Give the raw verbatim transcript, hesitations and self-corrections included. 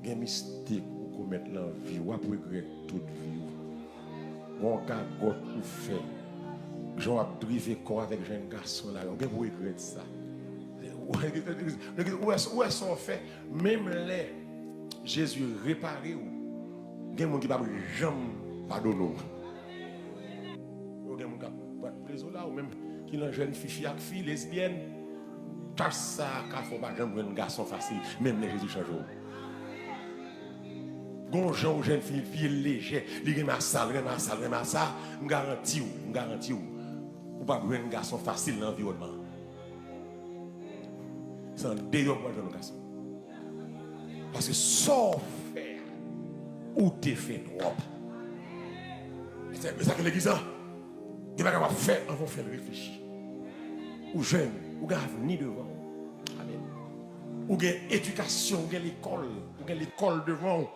Gen mistake ou komèt nan vi w, w ap regrèt tout vi w. Gon gagòt ou fè, jan w ap drive kò w avèk jèn gason la, ou gen pou regrèt sa. Ou wè, ou wè, ou wè sa w fè, menm lè Jezi repare w, gen moun ki p ap janm padone w. Yo gen moun k ap bat prezo la, ou menm ki nan jèn fi, fi ak fi, lesbyèn. Tach sa a ka fè w pa janm jwenn gason fasil, menm lè Jezi chanje w. Gon jan ou jèn fi, fi lejè, li renmen a sa, li renmen a sa, li renmen a sa, m garanti w, m garanti w, ou p ap jwenn gason fasil nan anviwònman an. Se andeyò pou w al jwenn yon gason. Paske sa w fè a, ou te fè twòp. Se, se sa k legliz la. Gen bagay w ap fè anvan w fè l, reflechi. Ou jèn, ou gen avni devan w. Amèn. Ou gen edikasyon, ou gen lekòl, ou gen lekòl devan w.